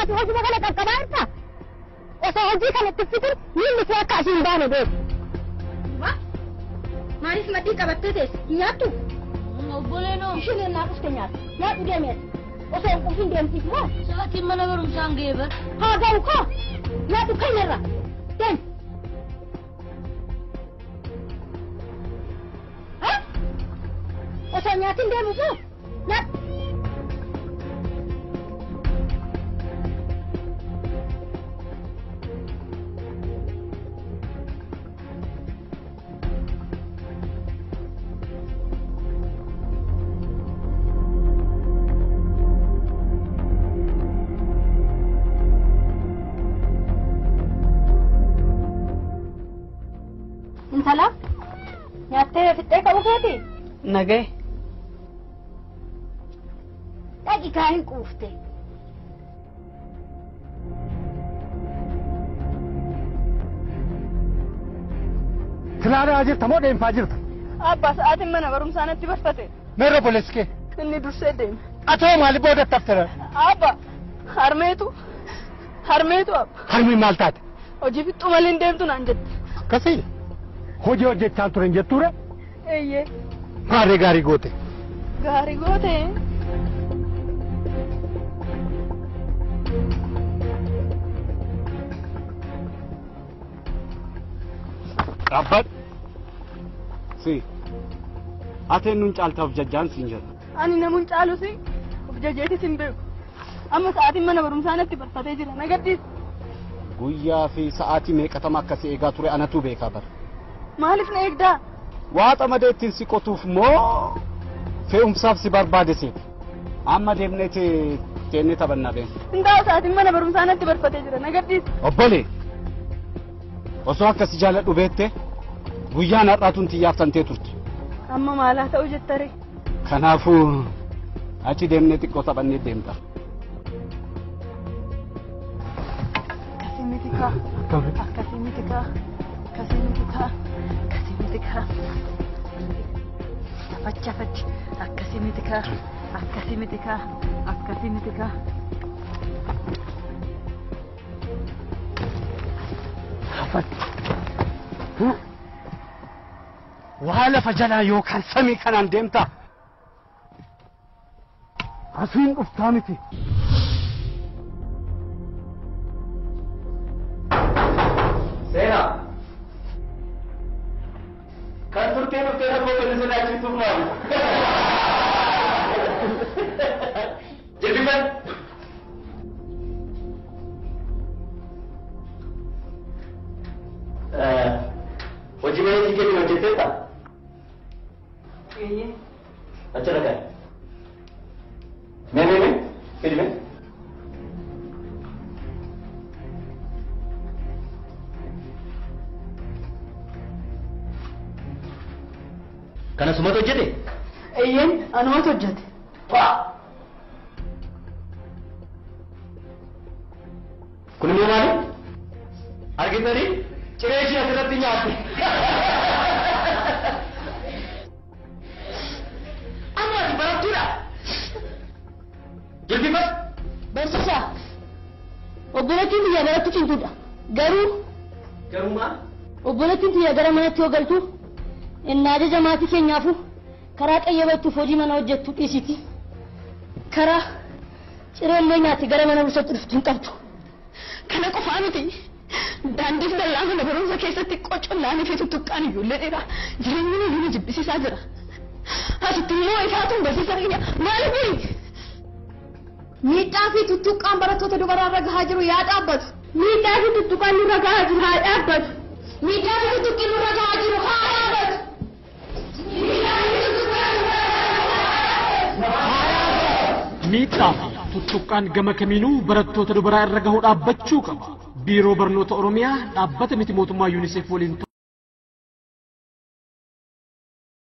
Ati hojii kana qaqqabaa jirta? Osoo hojii kana itti fitin miilli kee akka asiin baane beeku. Maaliif maddii qabattee teesse? Hin nyaattu? Obboleenoo. Isheen ennaa dhufte nyaata. Nyaadhu deemeeti. Osoo hin quufin deemtiif moo? Sa'aatiin mana barumsaan ga'e bar. Haa ga'u koo. Nyaadhu keenyarra. Deemi. Osoo nyaatiin deemu moo? Nyaadhu. Intala nyaattee fixxee ka'uu keeti? Nagee. Dhaqi kaa hin quufte. Tilaalaa jirta moo deemfaa jirta? Abbaa sa'aatiin mana barumsaa natti barfate. Meerra obboleessi kee? Inni dursee deeme. Atoo maaliif booda taftara? Abbaa harmeetu harmeetu abba. Harmeen maal taate? Hojii fixxuu malee hin deemtu naan jette. Akkasii hojii hojjechaa ture hin jettuure? Eeyyee. Maarree gaarii goote. Gaarii goote. Dhaabbadhu. Si. Ati eenyuun caaltaa of jajjaan siin jedha. Ani namuun caalu si of jajeetis hin beeku. Amma sa'aatiin mana barumsaa natti barfatee jira na gaddiisa. Guyyaa fi sa'aatii meeqatama akkasii eegaa ture anatu beekaa bara. Maaliif na eegdaa? Waa xamadee ittiin si qotuuf moo fe'umsaaf si barbaade seeti? Amma deemnee teennee taphannaa beena. Hin taa'u sa'aatiin mana barumsaa natti barfatee jira na gaddiisa. Obbolee osoo akkasi jaaladhu beektee guyyaan har'aatuun xiyyaaf tantee turte. Amma maalaa ta'u jettare? Kanaafuu achi deemnee xiqqoo taphannee deemta. Akkasii miti kaa. Akkasii miti kaa. Akkasii miti kaa. Akkasii miti kaa. Facha fachi. Akkasii miti kaa. Akkasii miti kaa. Akkasii miti kaa. Waa lafa jalaa yookaan samii kanaan deemta. Asiin dhuftaa miti. Seenaa. Kan turtee dhuftee rakkoo kennu sodaachiftuuf maali? Jilbifan. Hojii mana sii kennu hojjetteetta? Eeyyee. Achirra kaa'e. Mee mee mee fidi mee. Kana sumatu hojjete? Eeyyeen anumatu hojjete. Faa! Kun immoo maali? Argitanii? Ciree ishee asirratti nyaatte. Amma ati barattuudha. Jilbifas. Barsiisaa, obboleettiin biyya barattu cimtuudha. Garuu Garuu maal? obboleettiin tiyya gara manatti yoo galtu inni ajaja maatii keenyaafu karaa qayyabattuuf hojii mana hojjettu dhiisiti. Karaa cireellee nyaatti gara mana barumsaatti dhuftu hin qabdu. Kana qofaa miti. Daandiif dallaa mana barumsa keessatti qocollaanii fi tuttuqqaan ijoollee dheeraa jireenyi nuyi jibbisiisaa jira. Asitti immoo ifaatuun barsiisaa keenya maaliif? Miidhaa fi tuttuqqaan barattoota dubaraa irra gahaa jiru yaa dhaabbatu. Miidhaa fi tuttuqqaan nurra gahaa jiru haa dhaabbatu. Miidhaa fi tuttuqqi nurra gahaa jiru haa dhaabbatu. Miidhaa fi tuttuqqaan nurra Miidhaa fi tuttuqqaan gama kamiinuu barattoota dubaraa irra gahu dhaabbachuu qaba. Biiroo Barnoota Oromiyaa dhaabbata miti mootummaa UNICEF waliin